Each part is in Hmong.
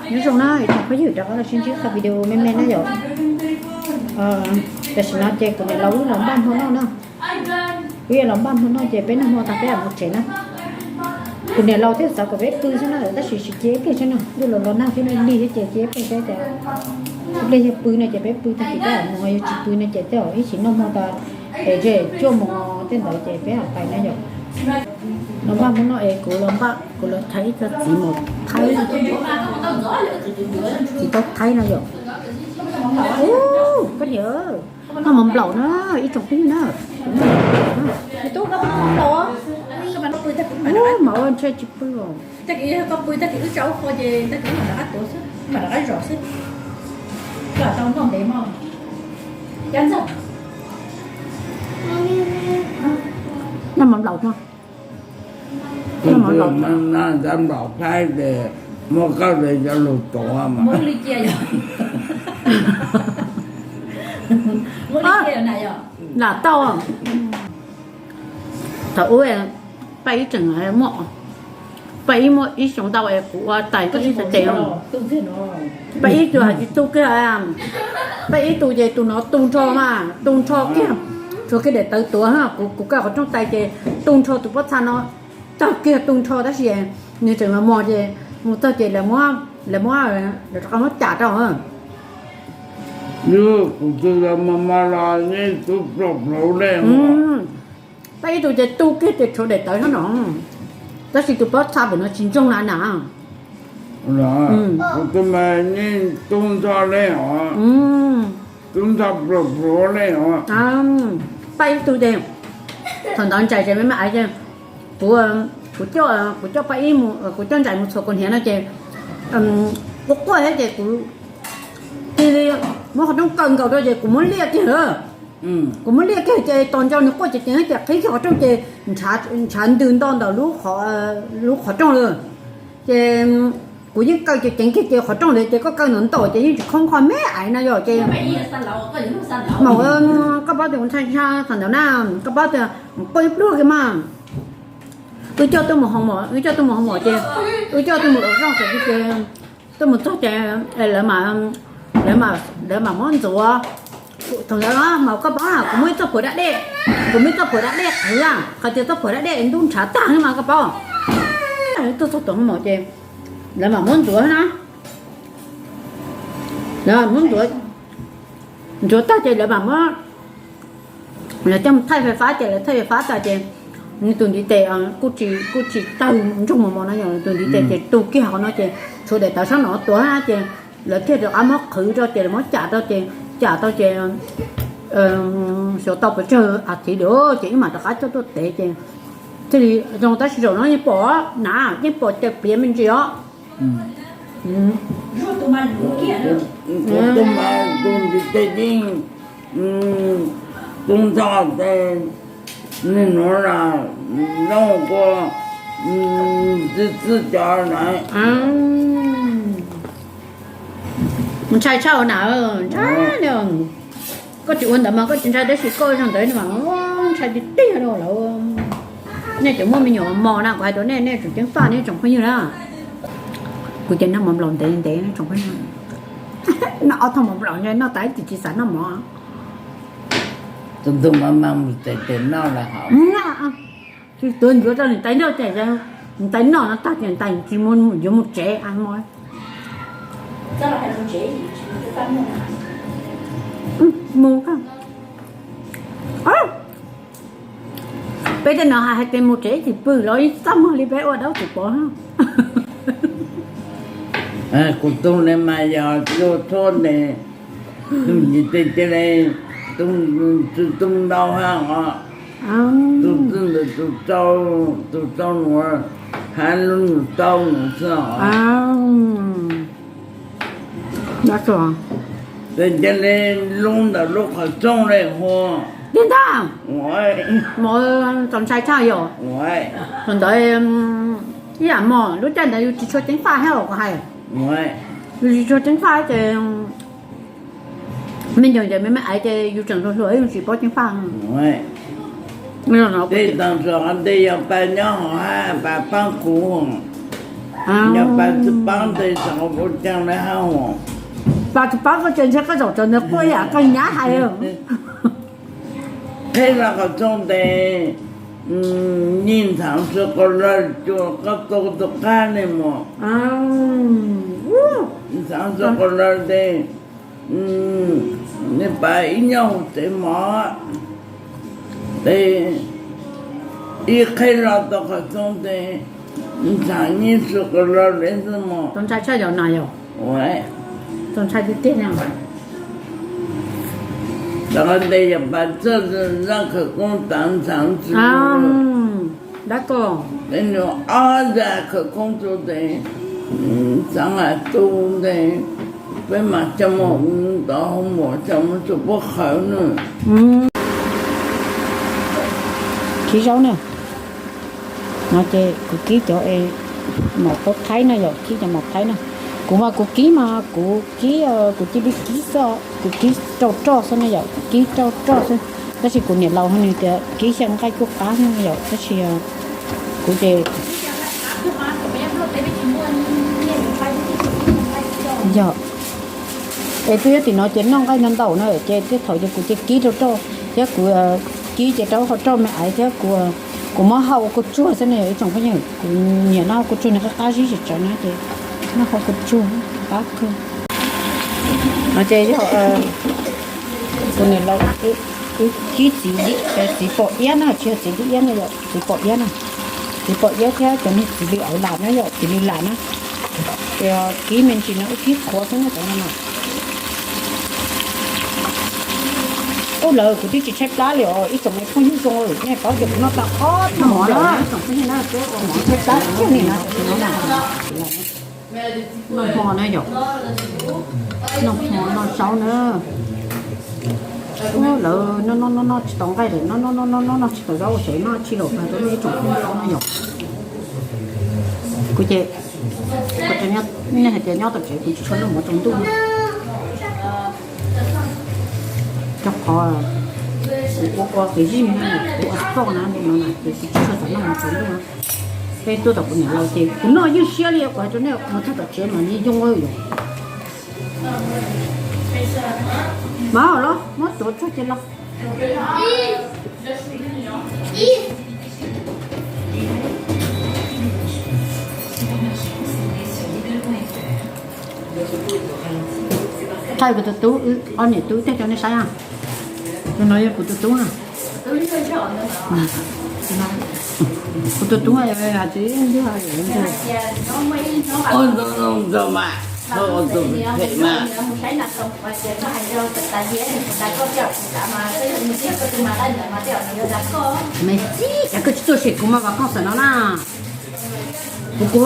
Nyob zoo na ib tsoom phooj ywg, rov qab los sib ntsib qhov video me me na yom. Tam sim no ces kuv niam laus wb los npaj hmo noj na. Wb yuav los npaj hmo noj ces peb noj hmo tag peb mam mus tsev na. Kuv niam laus thiaj xav kom peb pw xwb na, tab sis tsis cia ib pliag xwb no, wb los los nag thiab lig thiab ces cia ib pliag saib cas ib pliag yog pw no ces peb pw tag kis peb mam mus, yog tsis pw no ces tej zaum ib sim noj hmo tag es cuaj moos tej ntawd ces peb mam pais na yom. Los npaj hmo noj es kuv los npaj, kuv los thaiv ib co txiv mos thaib, txiv taub thaib no yom. Ub, koj niam, noj mov nplaum na, ib tsoom phooj ywg na. Ub, mas ua ntshe tsis pw os. Noj mov nplaum no. Noj mov nplaum, noj nplaum thaib ces muab koj cov lus tuav mas. Lam tau. Thaum ub Paj Ib tseem muaj, Paj Ib muaj ib xyoo ntau es kuv ua tais Paj Ib xav tes. Paj Ib tus hais tias tu kiag, Paj Ib tus ces tus no tu nrho mas tu nrho kiag, tshuav kiag daim tawv tuav, kuv kaw qhov rooj tais ces tu nrho tus pob txha no, tawg kiag tu nrho tab sis nws tseem mos mos ces mus txog ces lawv muab, lawv rov qab muab cam rau. Kuv tus los mos mos los yeej tu plom plauv li. Paj Ib tus ces tu kiag ces tshuav daim tawv no, tab sis tus pob txha pem no tsis ntsoog na na. Kuv tus mas yeej tu nrho li os, tu nrho plom plauv li os. Paj Ib tus ces thaum ntawd Ntsais tseem me me aiv ces kuv, kuv coj, kuv coj Paj Ib mus, kuv coj Ntsais mus txhuam kaus hniav no ces quaj quaj thiab ces kuv cia li muab qhov rooj kaw nkaus rau ces kuv muab liaj kiag lawm. Kuv muab liaj kiag ces tos nco nws quaj ces ceev ces qhib kiag qhov rooj ces ntshav ntws nto ntawm lub qhov rooj lawm. Ces kuv yeej kaw ces ceev kiag ces qhov rooj ntawd ces koj kaw ntawm ntawm ces yeej tsis khoob qhov me aiv no yom ces mas koj paub tias kuv ntshai ntshai thaum ntawd na, koj paub tias quaj ib pliag kiag mas. Wb coj tuaj mus hoo mom, wb coj tuaj mus hoo mom ces wb coj tuaj mus ua zoo xav tias tuaj mus txog ces lawv, lawv mam muab ntxuav. Thaum ntawd mas koj paub kuv muaj ib txoj phuam da dej, kuv muaj ib txoj phuam da dej qhwv, qhov tias txoj phuam da dej ntub ntshav tag mas koj paub. Tuaj txog tom hoo mom ces lawv mam muab ntxuav na, lawv mam muab ntxuav, ntxuav tag ces lawv mam muab, lawv coj mus thaij fais fab ces lawv thaij fais fab tas ces nws tus ntiv tes kuj tsis, kuj tsis tawg ntsoog mos mos no yom, nws tus ntiv tes ces tu kiag qhov no ces tshuav daim tawv sab no tuav ces lawv thiaj rov qab muab qhwv rau ces lawv muab cam rau ces, cam tau ces xyov tau pes tsawg as thiv lawm ces wb mam rov qab coj tuaj tev ces thiaj li zoo tab sis zaum no yeej pom na, yeej pom caws pliav me ntsis os. Kuv tus mas tus ntiv tes yeej, tus ntxhais ces nws nuav los noj kua txwj txwj cov na. Ntshai tshaj na, ntshai. Koj tsis ua ntawd mas koj tsis ntshai tab sis koj zoo ntawd mas ntshai tiag tiag rau lawv. Nej cov muaj me nyuam mos na kuv hais rau nej, nej tseem ceeb faj nej tsoom phooj ywg na. Kuv ces noj mov nplaum ntev ntev tsoom phooj ywg. Noj ob thooj mov nplaum noj tas ib tsis tsis xav noj mov. Tus ntug mas mas mus tsev ces noj lawm hos. Tsis tuav ncuav rau niam tais noj ces niam tais noj no tag ces niam tais tsis mus, yuav mus tsev. Mus, peb tej no hais tias mus tsev ib tsis pw los ib txaj muag li peb ua dab tsi pov. Kuv tug ne mas yog tsuag tsuag ne, tus ntiv tes cia li, tus ntau hab os, tus txwj ntawd tus tsau, tus tsau nuav hab lub nus tau nuav xwb os. Ces cia li lub ntawm lub qhov rooj le hua. Tiag ntag. Mos txaus ntshai tshaj yom. Thaum ntawd ib yam mos lub caij ntawd yus tsis tshua ceev faj hab os kuv hais. Yus tsis tshua ceev faj ces me nyuam ces me me aiv ces yus tseem hluas hluas yus tsis paub ceev faj. Tej tag nrho qhov ntej yog pab nyob hov hab pab paab kuv. Yog pas tsis paub tes tau ua caag le hab. Pas tsis paub koj ces ntshe koj zaum tau ntawd quaj yam koj nyab hais. Qheb los qhov rooj tes, nyij ntxhaav su qas lawg cua koj tu tus qab le mus. Ntxhaav su qas lawg tes, nws pas ib nyuag hauv tsev mov tes, ib qheb los tau qhov rooj tes, ntxhaav nyij su qas lawg le xwb mog. Tau ntshai tshaj yog na yog. Tau ntshai tiag tiag na. Tau qhov tes yog pas txawj zaj khawv koob tav ntxhaav tsi dab ko. Nws ob zaj khawv koob txuj tes, ntxhaav has tu tes, peb mas coj mus ntov hauv mos coj mus txug puab qhawv na. Kib zaub na. No ces kuv kib cov maum qaub thaib na yom, kib cov maum thaib na. Kuv mas kuv kib mas kuv kib, kuv cia li kib xwb, kuv kib rau roj xwb na yom, kib rau roj xwb. Tab sis kuv niam laus ho nws tias kib xyaw nqaij kuj qab xwb na yom, tab sis kuv ces yog es twb yog tim no ces noj nqaij ntau ntau na ces tej thaum ces kuv ces kib rau roj thiab kuv kib ces rau hauv roj me aiv thiab kuv, kuv muab hau ua kua tsuag xwb ne yom ib tsoom phooj ywg. Kuv nyiam noj kua tsuag nws qab qab zib tsis tsawv na ces noj hau kua tsuag qab kawg. No ces yog kuv niam laus kib txiv, txiv pom iab na, tsis yog txiv dib iab na yom, txiv pom iab na. Txiv pom iab thiab cov niag txiv lws awv lam na yom, txiv lws lam na. Ces kib me ntsis no wb kib qhuav xwb na cov no na. Ub lawv kuv twb tsis tshaib plab li os ib tsoom me phooj ywg zoo, nej paub tias kuv noj tau ob tug mov no, tshaib plab kiag li na. Noj hmo na yom, noj hmo noj zaub na. Ub lawv noj noj noj noj tsis tau nqaij lawm, noj noj noj noj noj noj tsis tau zaub ua tsev noj tsis laus pag rau nej ib tsoom phooj ywg no yom. Kuv ces, nej hais tias nyob tom tsev kuv tsis tshua noj mov tsaus ntuj. Rau qhov kuv ua ua kev zij na, kuv ua sport na, no na ces kuv tsis tshua xav noj mov tsaus ntuj na. Peb tuaj tom kuv niam laus ces kuv noj yeej siab li, kuv hais rau nej mus txog tom tsev mas nws yoo yom. Mas los muab tuav tsuag ces los. Thaij kuv tus tub, ob niam tub tej rau nej saib. Tus no yog kuv tus tub na. Kuv tus tub hais tias mas, me txib, cas koj tsis tuaj sem kuv mas Vam Kooj xwm no na. Kuv kuv,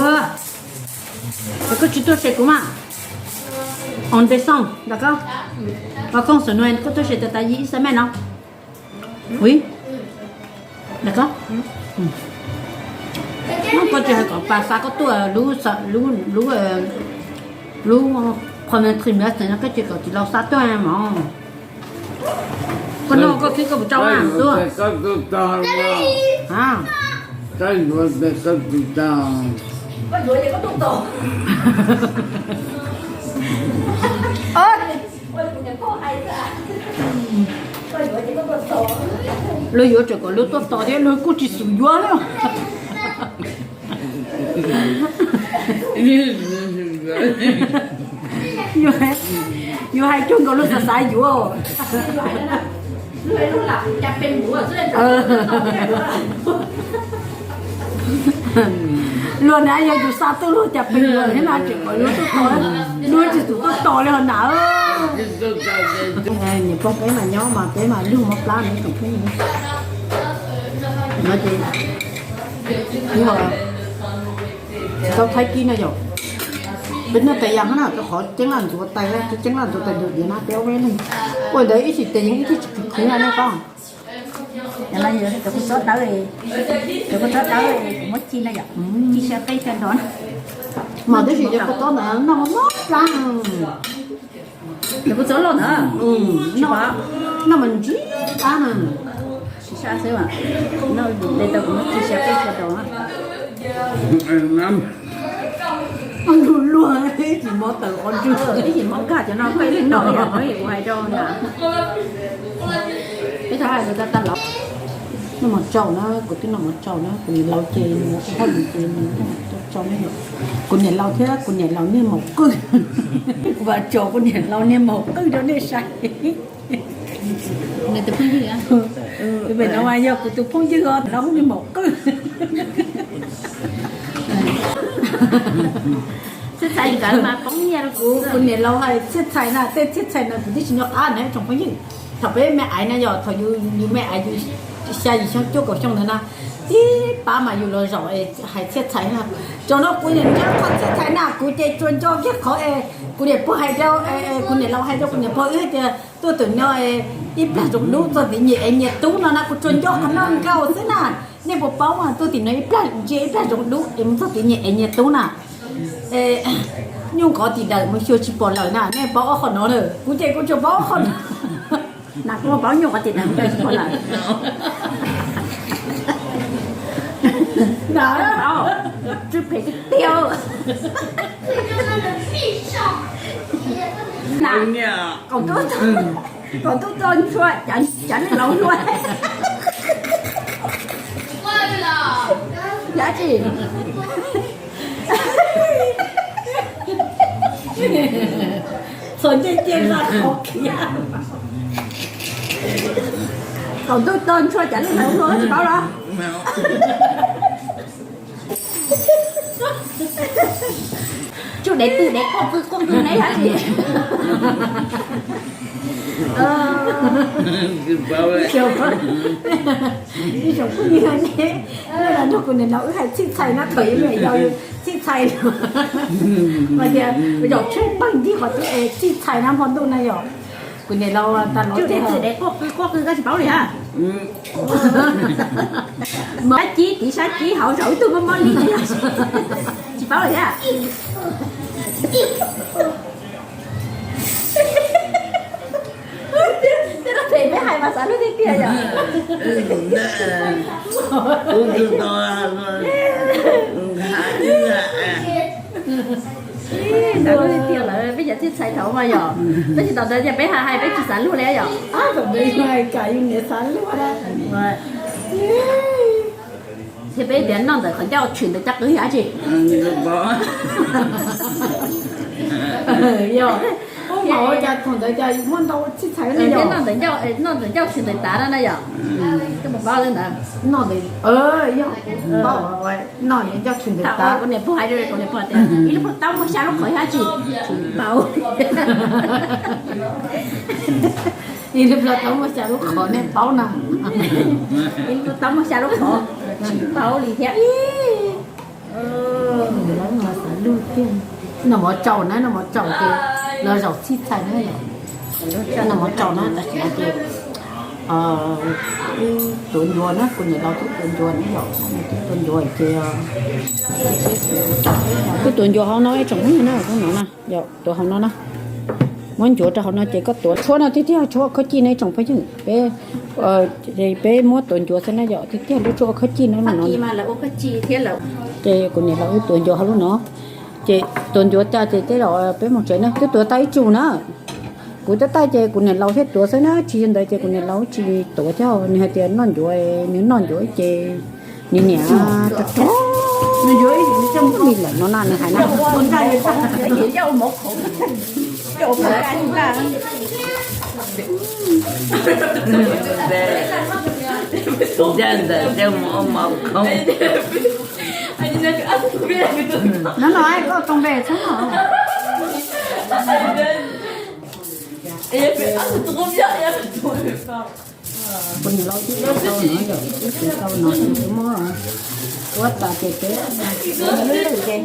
cas koj tsis tuaj sem kuv mas. On decembre, d'accord? Vam Kooj xwm no koj tuaj sem tas tas yim ib xab mej no. Ui, d'accord. No koj tsis hais kom pas xa koj tuaj lub, lub, lub qho me trimester no koj tsis kom txiv laus xa tuaj mog. Koj noj koj kib koj puas tsaug na tuaj. Luag yuav tseem kom luag tuaj tos thiab luag kuj tsis xum yuav li. Yuav hais cuag nkaus luag xav xav yuav. Luag na yog yus xa tuaj luag cas pes luag thiab no tseem kom luag tuaj tos, luag tsis xum tuaj tos li ho na. Niam pog peb mas nyob mas peb mas lug mob plab no tsoom phooj ywg. No ces kuv ho tsis tau thaij kib no yom. Peb noj tais yas hab na, rau qhov Ceeb Laj ntxuav tais, Ceeb Laj ntxuav tais dua diav na peb ob peb leeg. Ua ntawd ib txhis tes yeej ib txhis tsis khwv khwv na nej paub. Cov kua txob dawb, cov kua txob dawb kuv muab ci no yom, ci xyaw qej xyaw nrog. Mas tab sis cov kua txob ntawd noj mob plab. Cov kua txob loj ntawd, noj mas ntsib plab na. Tsis sab xwb, noj de tau kuv muab ci xyaw qej xyaw nrog. Luag luag, ib tsis mob tawm qhov ntswg, ib tsis mob nkag cov no, koj ib leeg noj ib yam no kuv hais rau na. Peb tau hais tau tau los. Nej mus tsaus na, kuv twb noj mus tsaus na, kuv niam laus ces nws ua hauj lwm ces nws tau tsaus na yom. Kuv niam laus thiab kuv niam laus niag maum qwj, kuv mam tso kuv niam laus niag maum qwj rau nej saib. Pem no mas yog kuv tus phooj ywg os, no hu niag maum qwj. Txhiaj txhais nkawd mas poob nyiaj rau kuv. Kuv niam laus hais txhiaj txhais na, tej txhiaj txhais na kuv twb tsis nco qab na tsoom phooj ywg. Thaum peb me aiv na yog thaum yus me aiv yus xya yim xyoo cuaj kaum xyoo ntawd na, tib pab mas yus los zaum hais txhiaj txhais na. Tsaus no kuv niam nco qhov txhiaj txhais na kuv ces tsuas nco kiag qhov es kuv niam pog hais rau, kuv niam laus hais rau kuv niam pog wb hais tias tuaj tim no ib plag zoov dub txog tim nyias ev nyias tub no na, kuv tsuas nco qhov no nkaus xwb na. Nej puas paub mas tuaj tim no ib plag ntsia ib plag zoov dub es mus txog tim nyias ev nyias tub na. Nyuj nqov tim dawm mus xyuas tsis pom lawm na, nej paub ob qho no lawm, kuv ces kuv tsuas paub ob qho no. Na kuv paub nyuj nqov tim dawm mus xyuas tsis pom lawm. Na, tsw phem tiag tiag. Na, qaum ntuj, qaum ntuj toj ntshua, cov neeg laus hluas. Dab tsi? Txhos ncej cia zog qhov khiav. Qaum ntuj toj ntshua cov neeg laus hluas tsis paub los? Tsuj dev twg dev quaj qw quaj qw ne dab tsi? Ib tsoom phooj ywg, nej los nrog kuv niam laus wb hais txhij txhais na, thaum yus me yau yus txhij txhais no, mas tias zaum tsheej pawg ncig qhov twg es txhij txhais na hmo ntuj na yom. Kuv niam laus tas los tsuj dev twg dev quaj qw quaj qw koj tsis paub li hab? Sab cib tiv sab cib hauv zaum ib tug mob mob li no yog tsis paub li thiab. Peb hais mas xav lub tiag tiag yom. Xav lub tiag tiag lawm peb cov txhij txhais thaum ub mas yom. Tab sis tom ntawd ces peb hais hais peb tsis xav luag li yom. Thaum ntawd yus hais kam yus niam xav luag. Thiab peb tias noj ntawm qhov ncauj tshwm ntawm caj qwb yog dab tsi? Yog, ua cas thaum ntawd cas muaj ntau txhij txhais li yog. Noj ntawm ncauj, noj ntawm ncauj tshwm ntawm tav na na yom. Koj puas paub li ntawd? Noj ntawm, yog, paub, noj ntawm ncauj tshwm ntawm tav. Kuv niam pog hais rau kuv niam pog tias ib lub plhaub taub muaj xya lub qhov yog dab tsi? Tsis paub. Ib lub plhaub taub muaj xya lub qhov nej paub na. Ib lub plhaub taub muaj xya lub qhov, tsis paub li thiab. Noj mov tsaus na, noj mov tsaus ces los zaum txhij txhais na yom. Noj mov tsaus na tam sim no ces wb tuav ncuav na, kuv niam laus twb tuav ncuav na yom, twb tuav ncuav ces, wb tuav ncuav hauv no ib tsoom phooj ywg na, hauv no na yom, tuav hauv no na. Muab ncuav rau hauv no ces koj tuav tshuab no tiag tiag, tshuab ua khaub cij no ib tsoom phooj ywg, peb, peb muab tuav ncuav xwb na yom, tiag tiag lub tshuab ua khaub cij no no. Ces kuv niam laus wb tuav ncuav hauv lub no, ces tuav ncuav tas ces tej zaum peb mus tsev na, twb tuav tau ib tsum na. Kuv twb taij ces kuv niam laus thiaj tuav xwb na, tsis yog ntawd ces kuv niam laus tsis tuav thiab, nws hais tias noj ncuav, nws noj ncuav ces nws niam rog rog li lawm no na, nws hais na. Ntawd coj mus ua mov khoom. No no, koj too npe txhob no. Kuv niam laus twb tau no yom, twb tau no ces kuv muab ua tas ces peb lwm lwm ces.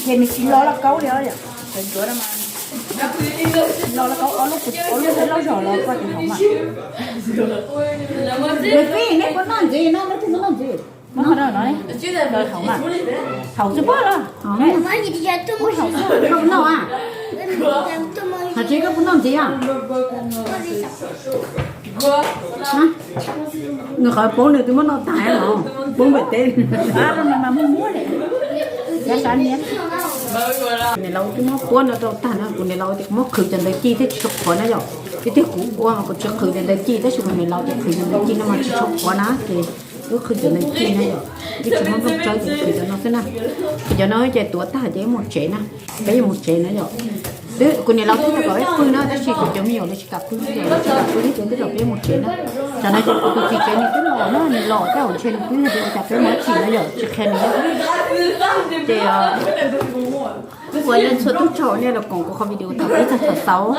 Ces nws tsis lo lauj kaub li os yom, ncuav ncuav no mas tsis lo lauj kaub, ob lub, ob lub txhais loj zog los koj tis haum mas. Nws fij, nej puas noj ntxiv no, leej twg noj ntxiv? Muab qhov no no, haum mas, haum xwb pob los. Koj puas noj a? Hais tsis koj puas noj ntxiv a? Nws qhov poob nws twb muab noj tag los poob pem teb. Niam laus twb muab puab no rau tag na, kuv niam laus tias kuv muab qhwv cov ntawd ci thiaj tsis tshua qhuav na yom. Tiag tiag kuv ua mas kuv tsis qhwv cov ntawd ci tab sis kuv niam laus tias qhwv cov ntawd ci no mas tsis tshua qhuav na ces wb qhwv cov ntawd ci na yom. Wb tsis muab nplooj tsawb ces qhwv cov no xwb na. Ces cov no ces tuav tag ces wb mus tsev na. Peb yuav mus tsev na yom. Twb kuv niam laus twb kom peb pw na tab sis kuv cov me nyuam lawv tsis kam pw, lawv tsis kam pw thiab ces twb kom peb mus tsev na. Tam no ces kuv tus txiv tsev nws twb los na, nws los tab sis ntshe nws twb hais tias ua cas peb mus dab tsi na yom, tsis qhia nws. Ces ua yeej txhua tub tsaug nej los koom kuv qhov video thaum pib txog thaum xaus,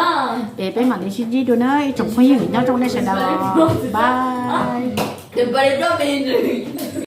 es peb mam li sib ntsib dua na ib tsoom phooj ywg nyob zoo nej sawv daws, bye.